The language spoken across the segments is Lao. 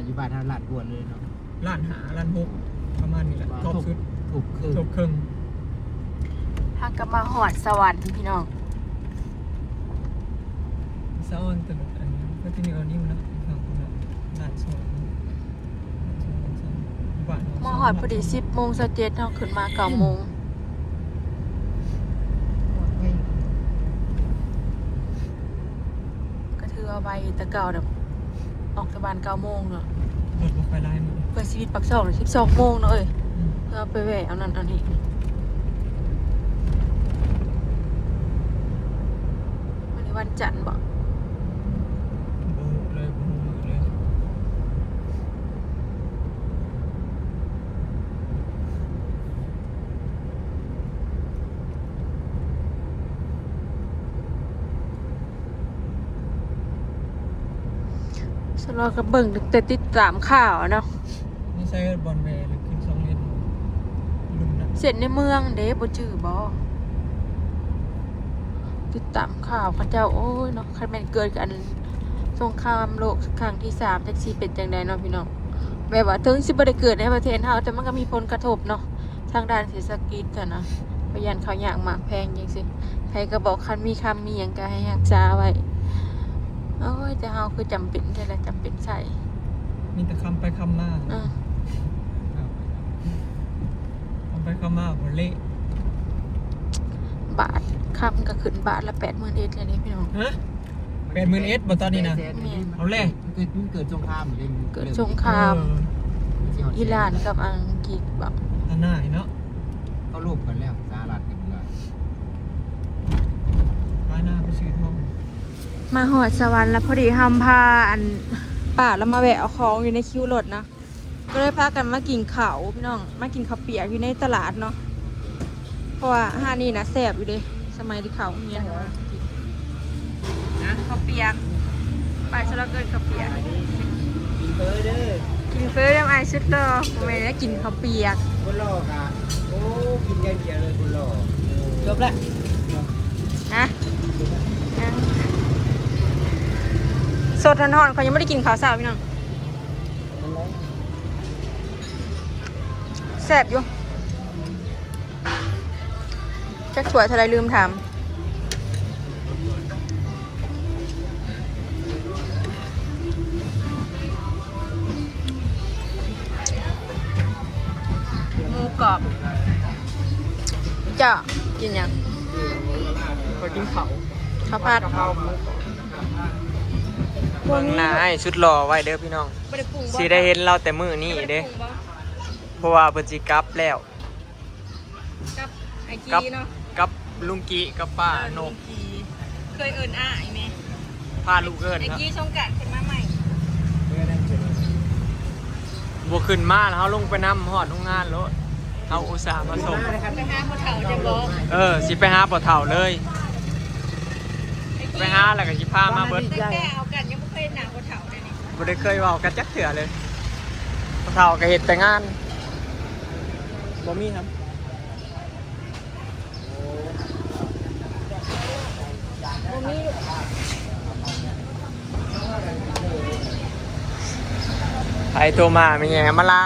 ຢູ່ບ້ານເຮົາລ້ານກວ່າເລີຍເນາະ ລ້ານຫ້າ ລ້ານຫົກ ປະມານນີ້ແຫຼະ ທອບສຸດ ທອບເຄິ່ງ ທອບເຄິ່ງ. ເຮົາກໍມາຮອດສະຫວັນພີ່ນ້ອງ ສະຫວັນ ແຕ່ແບບອັນນີ້ ກໍທີ່ນີ້ເອົານີ້ນະ ຝັ່ງພຸ້ນເນາະ ລ້ານສອງ ມາຮອດພໍດີສິບໂມງຊາວເຈັດ ເຮົາຂຶ້ນມາເກົ້າໂມງ ກໍຖືວ່າໄວ ແຕ່ເກົ່າແບບອອກຈາກບ້ານເກົ້າໂມງເນາະ ລົດບໍ່ຄ່ອຍຫຼາຍມື້ ເພື່ອຊີວິດປາກຊ່ອງສິບສອງໂມງເນາະເອີຍ ອືມ ເພື່ອໄປແວ່ເອົານັ້ນເອົານີ້. ມື້ນີ້ວັນຈັນບໍ? ບໍ່ຮູ້ເລີຍ ບໍ່ຮູ້ມື້ເລີຍ. ສະເລາະກໍເບິ່ງແຕ່ຕິດຕາມຂ່າວເນາະ ນີ້ໃຊ້ບ່ອນແວ່ ຫຼືຂຶ້ນສອງເລນ ເສັ້ນໃນເມືອງເດ້ ບໍ່ຈື່ບໍ? ຕິດຕາມຂ່າວເຂົາເຈົ້າ ໂອ້ຍເນາະ ຄັນແມ່ນເກີດອັນສົງຄາມໂລກຄັ້ງທີສາມ ຈັກຊິເປັນຈັ່ງໃດເນາະພີ່ນ້ອງ. ແບບວ່າເຖິງຊິບໍ່ໄດ້ເກີດໃນປະເທດເຮົາ ແຕ່ມັນກໍມີຜົນກະທົບເນາະ ທາງດ້ານເສດຖະກິດຫັ້ນນະ ໄປຢ້ານເຂົ້າຍາກໝາກແພງຈັ່ງຊີ້ ໃຜກໍບອກຄັນມີຄຳມີຫຍັງກໍໃຫ້ຮັກສາໄວ້. ໂອ້ຍ ແຕ່ເຮົາຄືຈຳເປັນແທ້ລະ ຈຳເປັນໃຊ້ ມີແຕ່ຄຳໄປຄຳມາ ເອີ ຄຳໄປຄຳມາບໍ່ເລະ ບາດ ຄຳກໍຂຶ້ນບາດລະແປດໝື່ນເອັດແລ້ວເດ້ພີ່ນ້ອງ ຮະ? ແປດໝື່ນເອັດບໍ່ຕອນນີ້ນະ? ແມ່ນ ເອົາແຫຼະ ມັນເກີດ ມັນເກີດສົງຄາມເດ້ ເກີດສົງຄາມ ເອີ ອີຣານກັບອັງກິດບໍ? ອັນນັ້ນເນາະ ເຂົາລົບກັນແລ້ວ ສະຫະລັດກັບອີຣານ ໄປນະ ໄປຊື້ທອງ. ມາຮອດສະຫວັນລະ ພໍດີເຮົາພາອັນປ້າລາວມາແວ່ເອົາຂອງຢູ່ໃນຄິວລົດນະ ກໍເລີຍພາກັນມາກິນເຂົ້າພີ່ນ້ອງ ມາກິນເຂົ້າປຽກຢູ່ໃນຕະຫຼາດເນາະ ເພາະວ່າຮ້ານນີ້ນະແຊບຢູ່ເດ້ ສະໄໝທີ່ເຂົ້າໂຮງຮຽນ ນະ ເຂົ້າປຽກ ໄປສະເລາະເອີ້ນເຂົ້າປຽກ ກິນເຝີເດີ ກິນເຝີນຳອ້າຍສຸດຫຼໍ່ ບໍ່ແມ່ນແລ້ວ ກິນເຂົ້າປຽກ ຄົນຫຼໍ່ກະ ໂອ້ ກິນຢ່າງດຽວເລີຍຄົນຫຼໍ່ ຈົບລະ ນະ ສົດຮ້ອນໆ ເຂົາຍັງບໍ່ໄດ້ກິນເຂົ້າເຊົ້າພີ່ນ້ອງ. ແຊບຢູ່ ຈັກຖ້ວຍເທົ່າໃດລືມຖາມ ໝູກອບ ເຈົ້າກິນຫຍັງ? ຂ້ອຍກິນເຂົ້າ ເຂົ້າຜັດ ເບິ່ງໜ້າອ້າຍສຸດຫຼໍ່ໄວ້ເດີພີ່ນ້ອງ ຊິໄດ້ເຫັນລາວແຕ່ມື້ນີ້ເດ້ ເພາະວ່າເພິ່ນຊິກັບແລ້ວ ກັບອ້າຍກີເນາະ ກັບລຸງກີ ກັບປ້ານົກ ເອີ ລຸງກີ ເຄີຍເອີ້ນອ້າຍແມ່ ພາລູກເອີ້ນເນາະ ອ້າຍກີສົງການຂຶ້ນມາໃໝ່ ບໍ່ຂຶ້ນມາແລ້ວ ເຮົາລົງໄປນຳຮອດໂຮງງານໂລດ ເຮົາອຸດສ່າມາສົ່ງ ໄປຫາພໍ່ເຖົ້າເຈົ້າບໍ? ເອີ ຊິໄປຫາພໍ່ເຖົ້າເລີຍ ໄປຫາແລ້ວກໍຊິພາມາເບິດ ຕັ້ງແຕ່ເອົາກັນຍັງບໍ່ເຄີຍເຫັນໜ້າພໍ່ເຖົ້າເລີຍນີ້ ບໍ່ໄດ້ເຄີຍເວົ້າກັນຈັກເທື່ອເລີຍ ພໍ່ເຖົ້າກໍເຮັດແຕ່ງານ ບໍ່ມີຫຍັງ ໃຜໂທມາ? ແມ່ໃຫຍ່ອຳມາລາ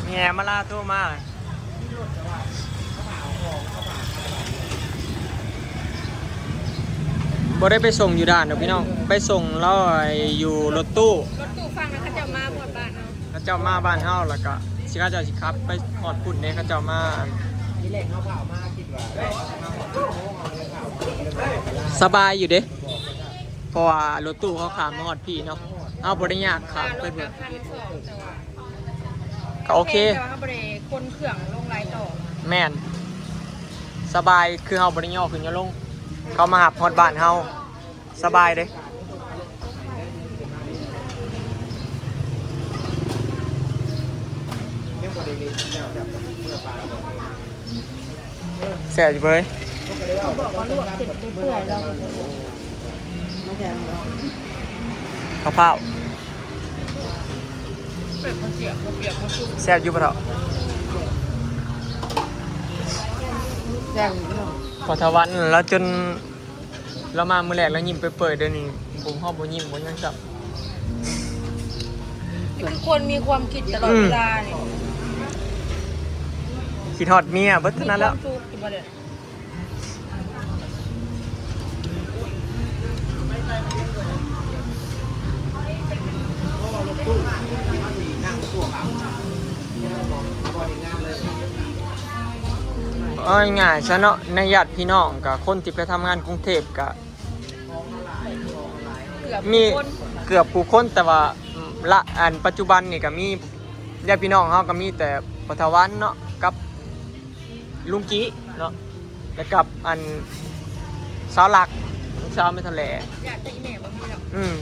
ແມ່ໃຫຍ່ອຳມາລາໂທມາ. ບໍ່ໄດ້ໄປສົ່ງຢູ່ດ່ານດອກພີ່ນ້ອງ ໄປສົ່ງລາວຢູ່ລົດຕູ້ ລົດຕູ້ຝັ່ງນັ້ນ ເຂົາເຈົ້າມາຮອດບ້ານເຮົາ ເຂົາເຈົ້າມາບ້ານເຮົາ ແລ້ວກໍຊິ ເຂົາເຈົ້າຊິຂັບໄປຮອດພຸ້ນເດ້ ເຂົາເຈົ້າມາ ສະບາຍຢູ່ເດ້ ເພາະວ່າລົດຕູ້ເຂົາຂ້າມມາຮອດພີ້ເນາະ ເຮົາບໍ່ໄດ້ຍາກຂ້າມໄປເບີດ ກໍໂອເຄ ແຕ່ວ່າເຮົາບໍ່ໄດ້ຂົນເຄື່ອງລົງຫຼາຍຕໍ່ ແມ່ນ ສະບາຍ ຄືເຮົາບໍ່ໄດ້ຍໍຂຶ້ນຍໍລົງ ເຂົາມາຮັບຮອດບ້ານເຮົາ ສະບາຍເດ້ ແຊບຢູ່ເວີຍ ເຂົາບອກວ່າລວກເສັ້ນເປື່ອຍໆ ລອງ ມາແທນ ເຂົ້າພ້າວ ແຊບຢູ່ບໍ່ເຖົ້າ? ແຊບຢູ່ ພໍ່ຖາວັນລາວຈົນ ລາວມາມື້ແລກລາວຍິ້ມເປີຍໆ ດຽວນີ້ບໍ່ ເຮົາບໍ່ຍິ້ມບໍ່ຫຍັງຊ້ຳ ເ ຄືຄົນມີຄວາມຄິດຕະຫຼອດເວລານີ້ ອືມ ຄິດຮອດເມຍເບິດເທົ່ານັ້ນແຫຼ້ວ ມີຄວາມສຸກຢູ່ບໍ່ເດ? ເອົາງ່າຍໆຊະເນາະ ໃນຍາດພີ່ນ້ອງ ກະຄົນທີ່ໄປທຳງານກຸງເທບ ກະ ເກືອບ ມີ ທຸກຄົນ ເກືອບທຸກຄົນ ແຕ່ວ່າ ລະ ອັນປັດຈຸບັນນີ້ກະມີ ຍາດພີ່ນ້ອງເຮົາກະມີແຕ່ພໍ່ຖາວັນເນາະ ກັບລຸງກີ້ເນາະ ແລະກັບອັນສາວລັກ ລູກສາວແມ່ເຖົ້າແຫຼ້ ຍາດທາງອີ່ແມ່ບໍ່ມີເນາະ ອືມ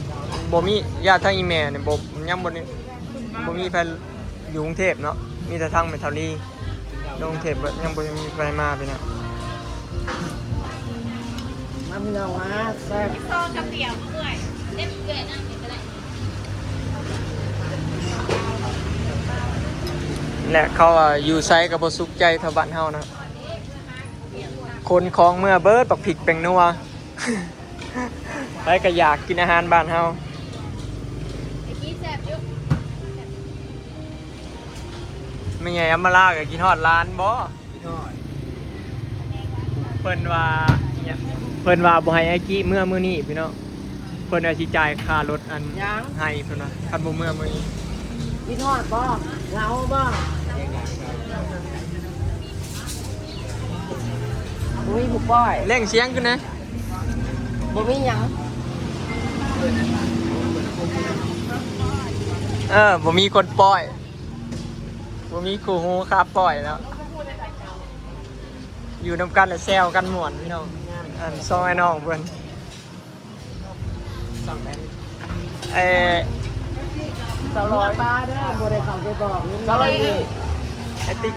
ບໍ່ມີ ຍາດທາງອີ່ແມ່ນີ້ບໍ່ ຍັງບໍ່ ບໍ່ມີໃຜຢູ່ກຸງເທບເນາະ ມີແຕ່ທາງແມ່ເຖົ້າລີ ລົງເທບ ຍັງບໍ່ມີໃຜມາພີ່ນ້ອງ ມາພີ່ນ້ອງມາ ແຊບ ຊອງກັບເດວເອື້ອຍ ເລັບເອື້ອຍນຳນີ້ກະໄດ້ ແລະເຂົາວ່າຢູ່ໃສກະບໍ່ສຸກໃຈເທົ່າບ້ານເຮົານະ ຂົນຂອງເມືອເບິດ ບັກພິກແປ້ງນົວ ໃຜກະຢາກກິນອາຫານບ້ານເຮົາ ໄອ້ກີ້ແຊບຢູ່ ແມ່ໃຫຍ່ອຳມາລາກະຄິດຮອດຫຼານບໍ່? ເພິ່ນວ່າ ເພິ່ນວ່າບໍ່ໃຫ້ອ້າຍກີ້ເມືອມື້ນີ້ພີ່ນ້ອງ ເພິ່ນວ່າຊິຈ່າຍຄ່າລົດອັນ ຫຍັງ? ໃຫ້ເພິ່ນວ່າ ຄັນບໍ່ເມືອມື້ນີ້ ຄິດຮອດບໍ່? ເຫງົາບໍ່? ບໍ່ມີຜູ້ປ້ອຍ ເລັ່ງສຽງຂຶ້ນແດ່ ບໍ່ມີຫຍັງ ເອີ ບໍ່ມີຄົນປ້ອຍ ບໍ່ມີຄູ່ຫູຄາປ້ອຍແລ້ວ ຢູ່ນຳກັນແລ້ວແຊວກັນມ່ວນພີ່ນ້ອງ ອັນສອງອ້າຍນ້ອງເພິ່ນ ເອີ ສາວຮ້ອຍ ປ້າເດີ ບໍ່ໄດ້ເຂົ້າໄປບອກ ສາວຮ້ອຍ ໄອ້ຕິກ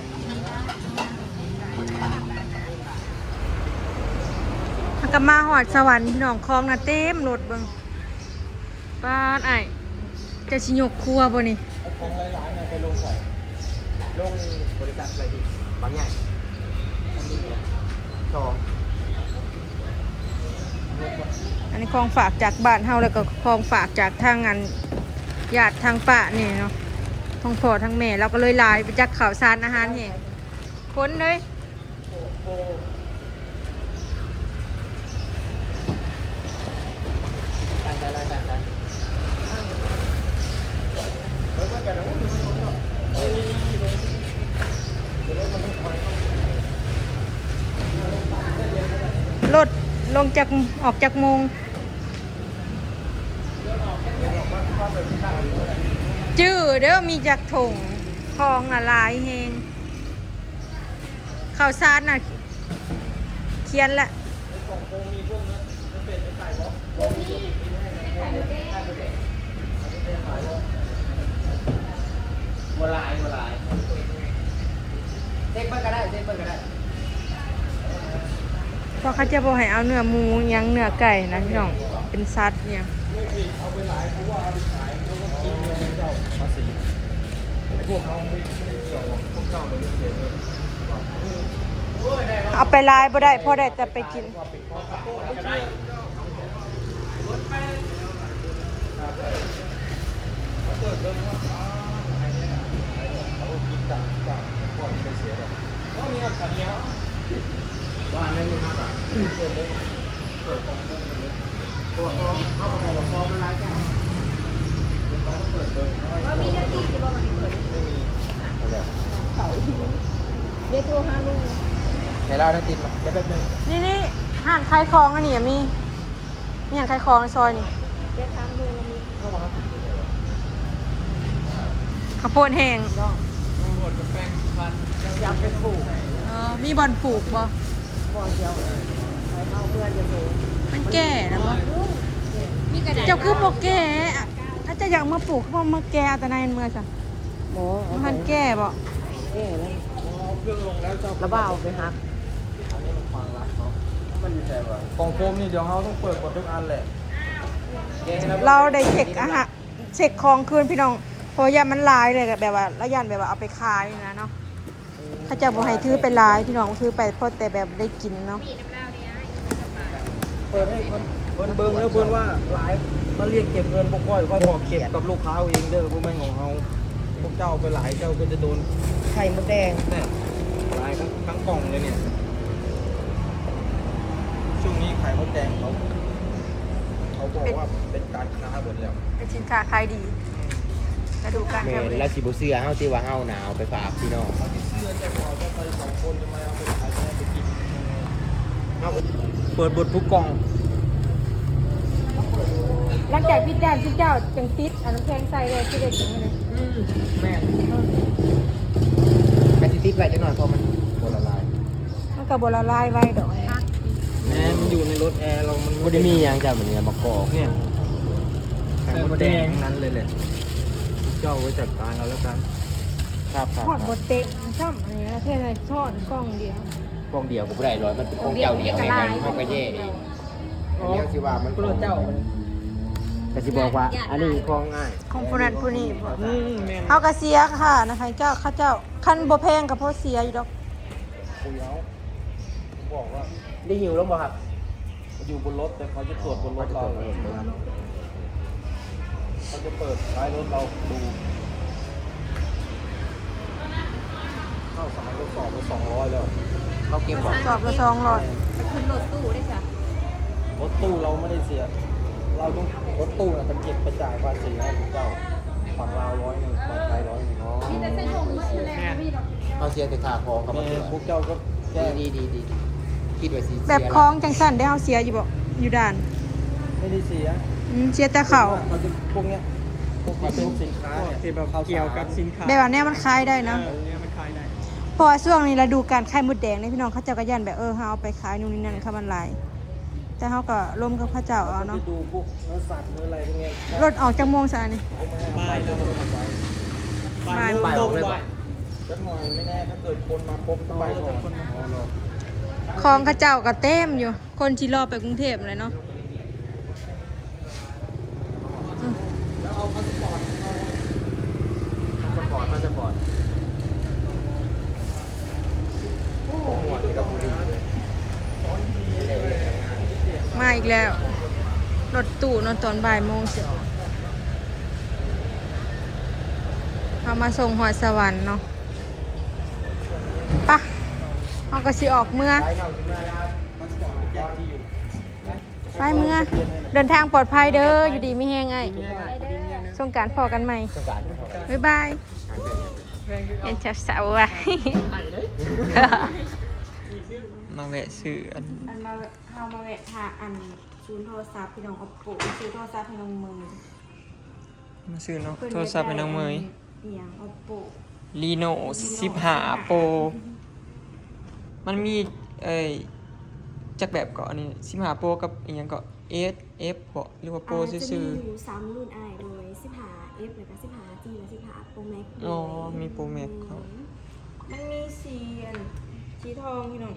ເຮົາກະມາຮອດສະຫວັນພີ່ນ້ອງ ຂອງນະເຕັມລົດເບິ່ງ ປາດ ອ້າຍ ເຈົ້າຊິຍົກຄົວບໍ່ນີ້? ເອົາຂອງຫຼາຍໆນະໄປລົງໃສ? ລົງບໍລິສັດໄປທີ່ບາງໃຫຍ່ ອັນນີ້ສອງ ອັນນີ້ຂອງຝາກຈາກບ້ານເຮົາ ແລ້ວກະຂອງຝາກຈາກທາງອັນ ຍາດທາງປ້ານີ້ເນາະ ຂອງພໍ່ທັງແມ່ ລາວກະເລີຍຫຼາຍ ໄປຈັກເຂົ້າສານອາຫານແຫ້ງ ຄົນເລີຍ. ລົດລົງຈັກ ອອກຈັກໂມງ? ຈື່ເດີ ມີຈັກຖົງ ຂອງນະຫຼາຍແຮງ. ເຂົ້າສານນະ ຂຽນລະ ບໍ່ຫຼາຍ ບໍ່ຫຼາຍ ເຊັກເບິ່ງກະໄດ້ ເຊັກເບິ່ງກະໄດ້. ເພາະເຂົາຈະບໍ່ໃຫ້ເອົາເນື້ອໝູຫຍັງ ເນື້ອໄກ່ນະພີ່ນ້ອງ ເປັນສັດຫຍັງ. ເອົາໄປຫຼາຍບໍ່ໄດ້ ພໍໄດ້ແຕ່ໄປກິນ. ເດໂທຫາລຸງ ໃຫ້ລາວໄດ້ຕິດມາ ດຽວແປັບໜຶ່ງ. ນີ້ໆ ຮ້ານຂາຍຂອງອັນນີ້ມີ ມີຫຍັງຂາຍຂອງໃນຊອຍນີ້? ເດທາງລຸງມີ ເຂົ້າໂພດແຫ້ງ ເນາະ ເຂົ້າໂພດກັບແປ້ງພັນ ຢາກໄປປູກ ເອີ ມີບ່ອນປູກບໍ່? ບໍ່ ດຽວໃຫ້ເຮົາເມືອຈະປູກ ມັນແກ່ແລ້ວບໍ່? ເຈົ້າຄືບໍ່ແກ່ ອາ ເຈົ້າຢາກມາປູກ ຄືບໍ່ມາແກ່ເອົາແຕ່ໃນເມືອຊັ້ນ? ບໍ່ ມັນແກ່ບໍ່? ແກ່ແລ້ວ ລະບ່າວໄປຫັກ. ຂອງໂຟມນີ້ ດຽວເຮົາຕ້ອງເປີດໝົດທຸກອັນແຫຼະ. ລາວໄດ້ເຊັກອາຫານ ເຊັກຂອງຄືນພີ່ນ້ອງ ເພາະວ່າຢ້ານມັນຫຼາຍເລີຍ ແບບວ່າລາວຢ້ານແບບວ່າເອົາໄປຂາຍນະເນາະ. ເຂົາເຈົ້າບໍ່ໃຫ້ຖືໄປຫຼາຍພີ່ນ້ອງ ຖືໄປພໍແຕ່ແບບໄດ້ກິນເນາະ. ເປີດໃຫ້ເພິ່ນ ເພິ່ນເບິ່ງເດີ ເພິ່ນວ່າຫຼາຍ ມາລຽກເກັບເງິນພວກຂ້ອຍ ຂ້ອຍບອກເກັບກັບລູກຄ້າເອົາເອງເດີ ບໍ່ແມ່ນຂອງເຮົາ. ພວກເຈົ້າເອົາໄປຫຼາຍ ເຈົ້າກໍຈະໂດນໄຂ່ມົດແດງ ແນ່ ຫຼາຍທັງ ທັງກ່ອງເລີຍນີ້. ຊ່ວງນີ້ໄຂ່ມົດແດງເຂົາ ເຂົາບອກວ່າເປັນການຄ້າເບິດແລ້ວ ເປັນສິນຄ້າຂາຍດີ ລະດູການ ແມ່ນ ລະຊິບໍ່ເຊື່ອເຮົາຕິວ່າເຮົານະເອົາໄປຝາກພີ່ນ້ອງ. ເຮົາຊິເຊື່ອເຈົ້າບໍ່ ເຈົ້າໄປສອງຄົນ ຈະມາເອົາໄປຂາຍ ຈະໄດ້ໄປກິນ. ເຮົາເປີດເບິດທຸກກ່ອງ ຫຼັງຈາກປິດດ້ານ ເຈົ້າຈຶ່ງຕິດເອົານ້ຳແຂງໃສ່ເລີຍ ຊິໄດ້ກິນເລີຍ. ອືມ ແມ່ນ ແຕ່ຊິຕິດໄວ້ຈັກໜ້ອຍ ເພາະມັນບໍ່ລະລາຍ. ມັນກໍບໍ່ລະລາຍໄວດອກ. ແມ່ນ ມັນຢູ່ໃນລົດແອ ແລ້ວມັນບໍ່ໄດ້ມີຫຍັງຈ້າ ມື້ນີ້ມາກອກ ເນຍ ໄຂ່ມົດແດງທັງນັ້ນເລີຍແຫຼະ. ເຈົ້າໄວ້ຈັດການເອົາແລ້ວກັນ. ຄັບ ຄັບ ຮອດບໍ່ເຕັມຊ້ຳ ອັນນີ້ແທ້ໆ ຊ້ອນກ່ອງດຽວ ກ່ອງດຽວກໍບໍ່ໄດ້ດອກ ມັນເປັນຂອງເຈົ້າດຽວ ເຮົາກໍແຍກເອງ. ດຽວຊິວ່າມັນ ເຈົ້າ ກໍຊິບອກວ່າ ອັນນີ້ຂອງອ້າຍ ຂອງຜູ້ນັ້ນຜູ້ນີ້ບໍ? ອືມ ແມ່ນ ເຮົາກໍເສຍຄ່ານະ ໃຫ້ເຈົ້າ ເຂົາເຈົ້າ ຄັນບໍ່ແພງກໍພໍເສຍຢູ່ດອກ. ບອກວ່າ ໄດ້ຫິ້ວລົງບໍ່ຄັບ? ຢູ່ບົນລົດ ແຕ່ເຂົາຈະຕວດບົນລົດເຮົາ ເຂົາຈະເປີດທ້າຍລົດເຮົາດູ. ເຮົາສາມາດທົດສອບໄດ້ສອງຮ້ອຍແລ້ວ ເຮົາເກັບບໍ່? ສອບລະສອງຮ້ອຍ ຂຶ້ນລົດຕູ້ໄດ້ຊະ. ລົດຕູ້ເຮົາບໍ່ໄດ້ເສຍ ເຮົາຕ້ອງ ລົດຕູ້ນະຕ້ອງເກັບໄປຈ່າຍພາສີໃຫ້ພວກເຈົ້າ. ຝັ່ງລາວຮ້ອຍໜຶ່ງ ເອີ ຝັ່ງໄທຮ້ອຍໜຶ່ງ. ອໍ ມີແຕ່ໃສ່ຖົງໝົດແລ້ວ ແມ່ນ ມີດອກ. ເຮົາເສຍແຕ່ຄ່າຂອງກັບ ແມ່ນ ພວກເຈົ້າກໍແຈ້ງ ດີໆ ດີໆ. ຄິດວ່າຊິເສຍ ແບບຂອງຈັ່ງຊັ້ນເດ້ ເຮົາເສຍຢູ່ບໍ່? ຢູ່ດ່ານ ບໍ່ໄດ້ເສຍ. ອືມ ເສຍແຕ່ເຂົ້າ ເຂົາຈະ ພວກເນີ້ຍ ພວກທີ່ສົ່ງສິນຄ້າເນຍ ທີ່ແບບກ່ຽວກັບສິນຄ້າ ແບບວ່າແນວມັນຂາຍໄດ້ນະ. ເອີ ແນວມັນຂາຍໄດ້ ເພາະວ່າຊ່ວງນີ້ລະດູການໄຂ່ມົດແດງເດ້ພີ່ນ້ອງ ເຂົາເຈົ້າກໍຢ້ານແບບ ເອີ ເຮົາເອົາໄປຂາຍ ໂນ່ນນີ້ນັ້ນ ຄັນມັນຫຼາຍ. ແຕ່ເຮົາກໍລົມກັບເຂົາເຈົ້າເອົາເນາະ ໄປດູພວກເນື້ອສັດເນື້ອອະໄລພວກເນີ້ຍ. ລົດອອກຈັກໂມງຊະອັນນີ້? ບ່າຍ ບ່າຍ ບ່າຍ ບ່າຍ ຈັກໜ່ອຍ ບໍ່ແນ່ ຖ້າເກີດຄົນມາຄົບກໍໄປກ່ອນ. ອໍ ຂອງເຂົາເຈົ້າກໍເຕັມຢູ່ ຄົນທີ່ລໍໄປກຸງເທບແຫຼະເນາະ. ອືມ ແລ້ວເອົາພາສປອດ ພາສປອດ ພາສປອດ. ໂອ້ ຫົວນີ້ກໍບໍ່ດີເລີຍ. ມາອີກແລ້ວ ລົດຕູ້ເນາະ ຕອນບ່າຍໂມງຊິອອກ ເຮົາມາສົ່ງຮອດສະຫວັນເນາະ. ປະ ເຮົາກໍຊິອອກເມືອ ໄປເມືອ ເດີນທາງປອດໄພເດີ ຢູ່ດີມີແຮງອ້າຍ ສົງການພໍ້ກັນໃໝ່ ບາຍບາຍ. ເຫັນສາວໆວ່າ ມາແວະຊື້ອັນ ອັນມາ ເຮົາມາແວະຖ້າອັນສູນໂທລະສັບພີ່ນ້ອງ ໂອບໂປ ຊື້ໂທລະສັບໃຫ້ນ້ອງເມີຍ ມາຊື້ເນາະ ເພິ່ນ ໂທລະສັບໃຫ້ນ້ອງເມີຍ ຢາກໄດ້ອັນອີ່ຫຍັງ ໂອບໂປ ຣີໂນສິບຫ້າໂປຣ ມັນມີ ເອີຍ ຈັກແບບເກາະ ອັນນີ້ສິບຫ້າໂປຣກັບອີ່ຫຍັງເກາະ ເອສ ເອັຟ ເບາະ ຫຼືວ່າໂປຣຊື່ໆ? ອ່າ ຈະມີຢູ່ສາມລຸ້ນອ້າຍ ໂດຍສິບຫ້າເອັຟ ແລ້ວກະສິບຫ້າຈີ ແລະ ສິບຫ້າໂປຣແມັກ. ອໍ ມີໂປຣແມັກເນາະ ມັນມີສີອັນ ສີທອງພີ່ນ້ອງ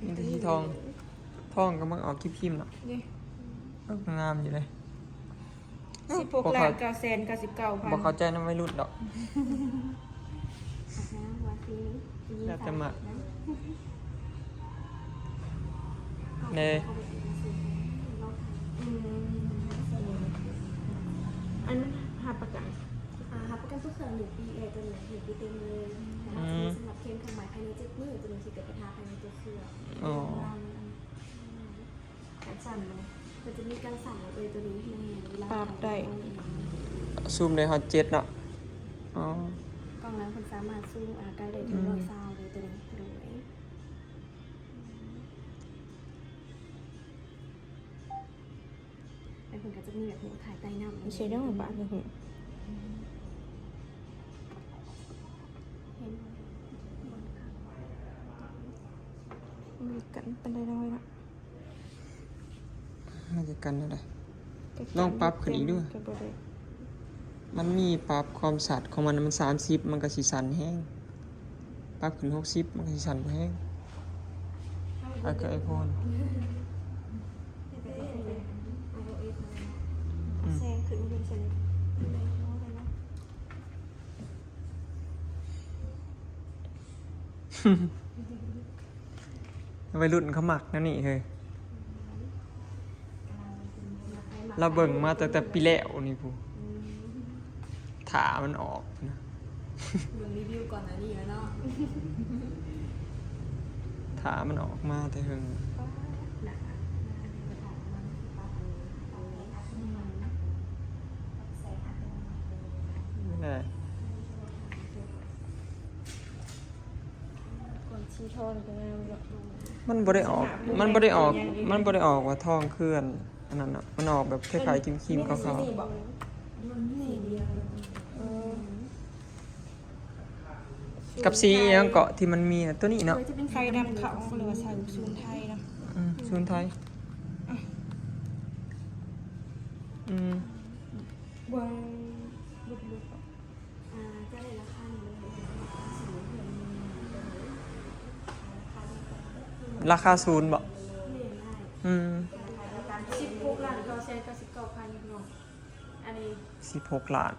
ມີແຕ່ສີທອງ ທອງກໍມັກອອກຄຣີມໆເນາະ ນີ້ ເອີ ງາມຢູ່ເດ້. ສິບຫົກລ້ານເກົ້າແສນເກົ້າສິບເກົ້າພັນ ບໍ່ເຂົ້າໃຈນຳໄວລຸ້ນດອກ ແລ້ວແຕ່ມັກເດ້. ອັນມັນຮັບປະກັນ ອ່າ ຮັບປະກັນຕົວເຄື່ອງໜຶ່ງປີເລີຍ ຕົວນີ້ໜຶ່ງປີເຕັມເລີຍ. ແຕ່ວ່າຈະມີສຳລັບເຄມເຄື່ອງໝາຍພາຍໃນເຈັດມື້ ຕົວນີ້ຊິເກີດບັນຫາພາຍໃນຕົວເຄື່ອງ ອໍ ກັນສັ່ນເນາະ ມັນຈະມີກັນສັ່ນເລີຍຕົວນີ້ ແມ່ນ ເວລາ ປັບໄດ້ ຊູມໄດ້ຮອດເຈັດເນາະ. ອໍ ກ້ອງຫຼັງເພິ່ນສາມາດຊູມ ອ່າ ໃກ້ໄດ້ເຖິງ ອືມ ຮ້ອຍຊາວເລີຍຕົວນີ້ ໂດຍ ແລ້ວເພິ່ນກໍຈະມີແບບຫົວຖ່າຍໃຕ້ນ້ຳ ບໍ່ໃຊ່ເດີ ບາດນີ້ຫື ເຫັນບໍ່? ບໍ່ກັນປານໃດດອກເນາະ. ມັນຈະກັນແນວໃດ? ກໍກັນ ລອງປັບຂຶ້ນອີກດູ. ມັນມີປັບຄວາມຊັດຂອງມັນ ມັນສາມສິບ ມັນກໍຊິສັ່ນແຮງ ປັບຂຶ້ນຫົກສິບ ມັນກໍຊິສັ່ນບໍ່ແຮງ. ເອົາ ກໍໄອໂຟນ ອືມ ແຊງຂຶ້ນເປັນຊັ້ນ. ໄວລຸ້ນເຂົາມັກແນວນີ້ເຮີ້ຍ. ລາວເບິ່ງມາຕັ້ງແຕ່ປີແລ້ວນີ້ພຸ້ນ ຖ້າມັນອອກນະ ເບິ່ງຣີວິວກ່ອນໜ້ານີ້ແລ້ວເນາະ ຖ້າມັນອອກມາແຕ່ເຫິງ ໜ້າ ໜ້າມັນຊິປັບເລີຍ ອືມ ແຫຼະ ກ່ອນສີທອງກໍງາມເນາະ ມັນບໍ່ໄດ້ອອກ ມັນບໍ່ໄດ້ອອກ ມັນບໍ່ໄດ້ອອກວ່າທອງຄືອັນ ອັນນັ້ນເນາະ ມັນອອກແບບຄ້າຍໆຄຣີມໆຂາວໆ ເອີ ກັບສີອີ່ຫຍັງເກາະທີ່ມັນມີນະ ຕົວນີ້ເນາະ ເອີ ຈະເປັນໄຂ່ດຳຂາວ ຫຼືວ່າໃສ່ສູນໄທເນາະ ອືມ ສູນໄທ ອະ ອືມ ເບິ່ງ ເບິ່ງ ເບິ່ງ ອ່າ ຈະໄດ້ລາຄານີ້ເລີຍ ລາຄາສູນເລີຍ ລາຄາສູນບໍ? ແມ່ນອ້າຍ ອືມ ສິບຫົກລ້ານເກົ້າແສນເກົ້າສິບເກົ້າພັນພີ່ນ້ອງ ອັນນີ້ສິບຫົກລ້ານ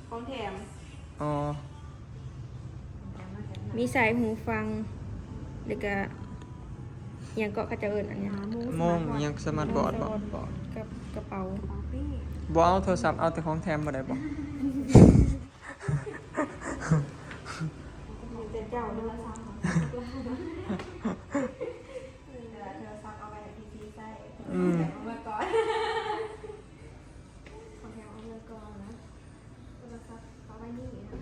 ຂອງແຖມ ອໍ ມີສາຍຫູຟັງ ແລ້ວກະ ອີ່ຫຍັງເກາະ ເຂົາເຈົ້າເອີ້ນອັນຫຍັງ ໂມງ ອີ່ຫຍັງ ສະມາດບອດບໍ? ກັບກະເປົາ ບໍ່ເອົາໂທລະສັບ ເອົາແຕ່ຂອງແຖມບໍ່ໄດ້ບໍ? ມີແຕ່ເຈົ້າໂທລະສັບ ໂທລະສັບເອົາໄວ້ໃຫ້ພີ່ໆໃຊ້ ອືມ ເອົາເມື່ອກ່ອນ ຂອງແຖມເອົາເມື່ອກ່ອນນະ ໂທລະສັບເອົາໄວ້ນີ້ນະ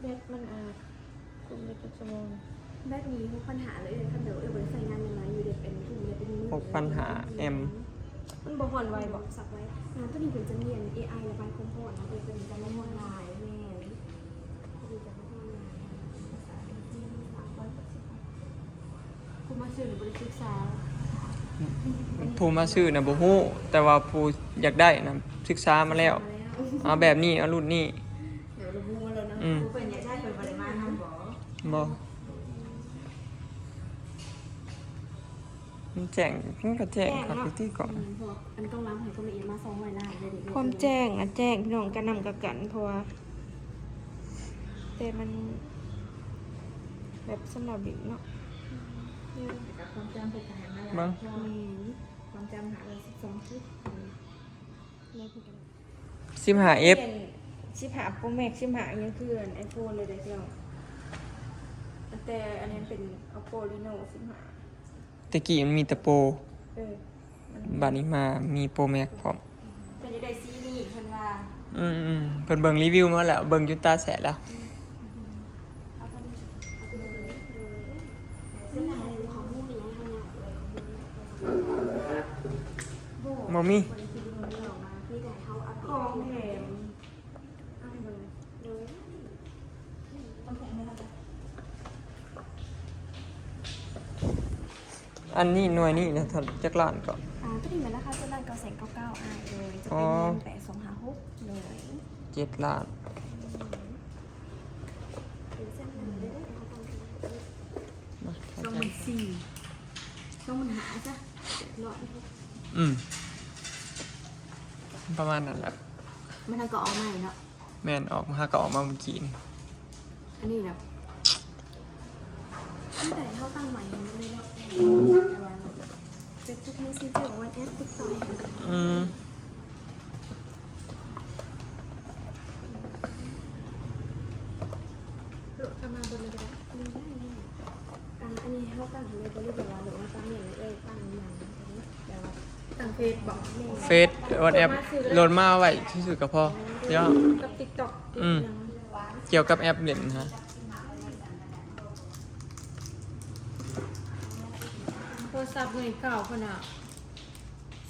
ແບັດມັນ ອ່າ ຄຸມໄດ້ຈັກຊົ່ວໂມງ? ແບັດນີ້ຫົກພັນຫ້າເລີຍ ຄັນແບບເອື້ອຍບໍ່ໄດ້ໃຊ້ງານຫຍັງຫຼາຍຢູ່ເດ້ ເປັນທຸ່ມເລີຍ ເປັນມື້ ຫົກພັນຫ້າແອັມ ມັນບໍ່ຮ້ອນໄວບໍ? ສັກໄວ ອ່າ ຕົວນີ້ເພິ່ນຈະມີອັນ ເອໄອ ລະບາຍຄວາມຮ້ອນເນາະ ເພິ່ນ ເພິ່ນຈະບໍ່ຮ້ອນຫຼາຍ ແມ່ນ ເພິ່ນຈະບໍ່ຮ້ອນຫຼາຍ ຜູ້ມາຊື້ນີ້ບໍ່ໄດ້ສຶກສາ ຜູ້ມາຊື້ນະບໍ່ຮູ້ ແຕ່ວ່າຜູ້ຢາກໄດ້ນະສຶກສາມາແລ້ວ ເອົາແບບນີ້ ເອົາລຸ້ນນີ້ ເອີ ລະບຸມາແລ້ວນະ ອືມ ຜູ້ເພິ່ນຢາກໄດ້ເພິ່ນບໍ່ໄດ້ມານຳບໍ? ບໍ່ ມັນແຈ້ງ ມັນກະແຈ້ງ ແຈ້ງເນາະ ຄັກຢູ່ຕິເກາະ ອືມ ເພາະວ່າອັນຕ້ອງລຳໃຫ້ຄວາມລະອຽດມາສອງຮ້ອຍລ້ານເລີຍເດ ຄວາມແຈ້ງນະແຈ້ງ ພີ່ນ້ອງ ກະນຳກະກັນ ເພາະວ່າ ແຕ່ມັນແບບສຳລັບຫຼິ້ນເນາະ ແຕ່ກະຄວາມຈຳເພິ່ນກະໃຫ້ມາຫຼາຍ ເບິ່ງ ແມ່ນ ຄວາມຈຳຫ້າຮ້ອຍສິບສອງກິກ ແລ້ວເພິ່ນກະ ສິບຫ້າເອັຟ ສິບຫ້າໂປຣແມັກ ສິບຫ້າອີ່ຫຍັງ ຄືອັນໄອໂຟນເລີຍເດ້ພີ່ນ້ອງ ແຕ່ອັນນີ້ມັນເປັນໂອໂປເຣໂນສິບຫ້າ ແຕ່ກີ້ມັນມີແຕ່ໂປຣ ເອີ ບັດນີ້ມາມີໂປຣແມັກພ້ອມ ເພິ່ນຢາກໄດ້ສີນີ້ເພິ່ນວ່າ ອືມໆ ເພິ່ນເບິ່ງຣີວິວມາແລ້ວ ເບິ່ງຈົນຕາແສດແລ້ວ ບໍ່ມີ ຂອງແຖມ ອັນນີ້ໜ່ວຍນີ້ນະ ເທົ່າຈັກລ້ານເກາະ? ອ່າ ຕົວນີ້ແມ່ນລາຄາເຈັດລ້ານເກົ້າແສນເກົ້າເກົ້າ ອ້າຍ ໂດຍ ຈະເປັນເງິນແປດສອງຫ້າຫົກ ໂດຍ ເຈັດລ້ານ ເປັນເສັ້ນໜຶ່ງເດ້ ສອງໝື່ນສີ່ ສອງໝື່ນຫ້າຊະ ເຈັດຮ້ອຍ ອືມ ປະມານນັ້ນແຫຼະ ມັນກະອອກໃໝ່ເນາະ. ແມ່ນ ອອກ ຫາກະອອກມາມື້ກີ້ນີ້ ອັນນີ້ແບບ ຕັ້ງແຕ່ເຮົາຕັ້ງໃໝ່ເລີຍເນາະ ເຟສບຸກ ແມັດເຊັນເຈີ ວັອດແອັບ ຕິກຕັອກ ອືມ ໂຫຼດເຂົ້າມາເບິ່ງເລີຍກະໄດ້ ນີ້ໄດ້ ນີ້ໄດ້ ອ່າ ອັນນີ້ເຮົາຕັ້ງໃຫ້ເລີຍບໍ່ ຫຼືແບບວ່າໂຫຼດມາຕາມເມນເລີຍ ຕັ້ງຫຍັງ ແບບວ່າຕັ້ງເຟສບໍ? ເຟສ ວັອດແອັບ ໂຫຼດມາໄວ້ຊື່ໆກະພໍ ດຽວ ກັບຕິກຕັອກ ອືມ ກ່ຽວກັບແອັບຫຼິ້ນຫັ້ນ ໂທລະສັບໜ່ວຍເກົ່າພຸ້ນນະ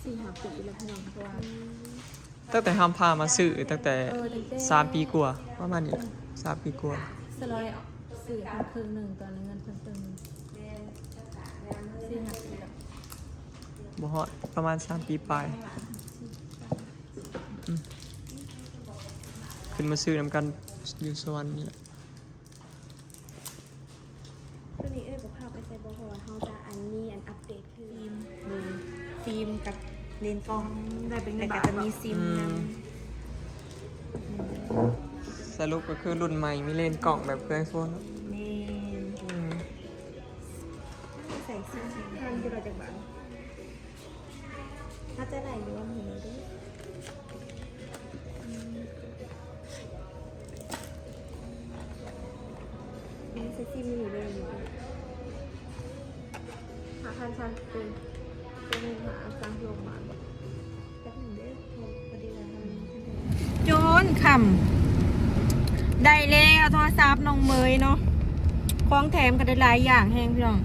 ສີ່ຫ້າປີແລ້ວພີ່ນ້ອງ ເພາະວ່າ ຕັ້ງແຕ່ເຮົາພາມາຊື້ ຕັ້ງແຕ່ ເອີ ຕັ້ງແຕ່ສາມປີກວ່າ ປະມານນີ້ແຫຼະ ສາມປີກວ່າ ສະລອຍຊື້ເພິ່ນເຄິ່ງໜຶ່ງ ຕອນນີ້ເງິນເພິ່ນເຄິ່ງໜຶ່ງ ສີ່ຫ້າປີແລ້ວ ບໍ່ຮອດ ປະມານສາມປີປາຍ ອືມ ຂຶ້ນມາຊື້ນຳກັນຢູ່ສະຫວັນນີ້ແຫຼະ. ໂຕນີ້ເອື້ອຍບໍ່ພາໄປໃສ່ບໍ່ ເພາະວ່າເຮົາຈະອັນມີອັນອັບເດດຄື ໂດຍ ຟິມກັບເລນກ້ອງ ອືມ ໄດ້ເປັນເງິນບາດ ແລ້ວກະຈະມີຊິມນຳ ອືມ ສະຫຼຸບກະຄືລຸ້ນໃໝ່ ມີເລນກ້ອງແບບຄືໄອໂຟນ ແມ່ນ ອືມ ໃສ່ຊິມ ພັນຢູ່ລະຈັກບາດ? ເຮົາຈະໄດ້ລວມໃຫ້ເລີຍເດີ້. ອືມ ນີ້ໃສ່ຊິມນີ້ເລີຍ. ຫ້າພັນສາມສິບ ໂຕນີ້ຫາສັ່ງລົງມາບໍ່? ແປັບໜຶ່ງເດີ້ ພໍດີວ່າເຮົາຍັງທັນໄດ້ ຈົນຄ່ຳ ໄດ້ແລ້ວໂທລະສັບນ້ອງເມຍເນາະ. ຂອງແຖມກໍໄດ້ຫຼາຍຢ່າງແຮງພີ່ນ້ອງ.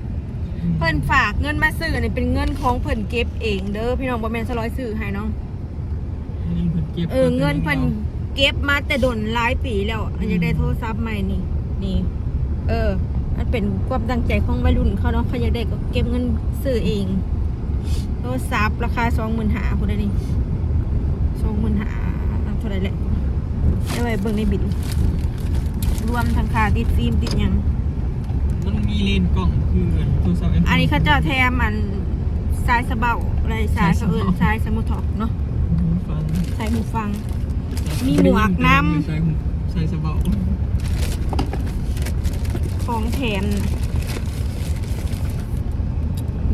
ອືມ ເພິ່ນຝາກເງິນມາຊື້ນີ້ ເປັນເງິນຂອງເພິ່ນເກັບເອງເດີ້ພີ່ນ້ອງ ບໍ່ແມ່ນສະຫຼອຍຊື້ໃຫ້ເນາະ. ເງິນເພິ່ນເກັບ ເອີ ເງິນເພິ່ນເກັບມາແຕ່ດົນຫຼາຍປີແລ້ວ. ອືມ ຢາກໄດ້ໂທລະສັບໃໝ່ນີ້ ນີ້ ເອີ ມັນເປັນຄວາມຕັ້ງໃຈຂອງໄວລຸ້ນເຂົາເນາະ ເຂົາຢາກໄດ້ກໍເກັບເງິນຊື້ເອງ. ໂທລະສັບລາຄາສອງໝື່ນຫ້າພຸ້ນເດ້ນີ້ ສອງໝື່ນຫ້າ ເທົ່າໃດແຫຼະ ໄດ້ໄວ້ເບິ່ງໃນບິນ ລວມທັງຄ່າຕິດຟິມຕິດຫຍັງ. ມັນມີເລນກ້ອງຄືໂທລະສັບ ອັນນີ້ເຂົາເຈົ້າແຖມອັນ ສາຍສະເບົາ ແລະ ສາຍ ສາຍ ເຂົາເອີ້ນສາຍສະເບົາ ສາຍສະມູທອກເນາະ ຫູຟັງ ສາຍຫູຟັງ ມີໝວກນຳ ສາຍຫູ ສາຍສະເບົາ. ຂອງແຖມ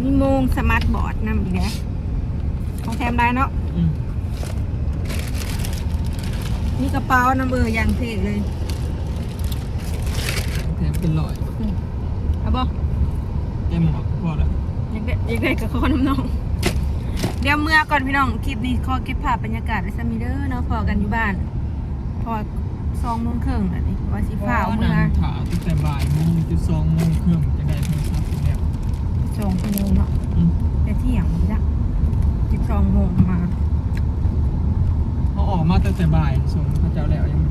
ມີໂມງສະມາດບອດນຳອີກເດ້ ຂອງແຖມຫຼາຍເນາະ. ອືມ ມີກະເປົານຳ ເອີ ຢ່າງເທ່ເລີຍ ແຖມເປັນຮ້ອຍ. ອືມ ເອົາບໍ່? ແຕ່ໝວກກໍພໍແລ້ວ ຢາກໄດ້ ຢາກໄດ້ກໍຂໍນຳນ້ອງ. ດຽວເມືອກ່ອນພີ່ນ້ອງ ຄລິບນີ້ຂໍເກັບພາບບັນຍາກາດໄວ້ສ່ຳນີ້ເດີເນາະ ພໍ້ກັນຢູ່ບ້ານ ເພາະວ່າສອງໂມງເຄິ່ງແລ້ວນີ້ ວ່າຊິຟ້າວເມືອ ນັ່ງຖ້າຕັ້ງແຕ່ບ່າຍໂມງຈົນສອງໂມງເຄິ່ງ ຈະໄດ້ໂທລະສັບແລ້ວ ສອງຊົ່ວໂມງເນາະ. ອືມ ແຕ່ທ່ຽງພຸ້ນຈ້ະ ສິບສອງໂມງມາ ເຮົາອອກມາຕັ້ງແຕ່ບ່າຍ ສົ່ງເຂົາເຈົ້າແລ້ວ ຍັງ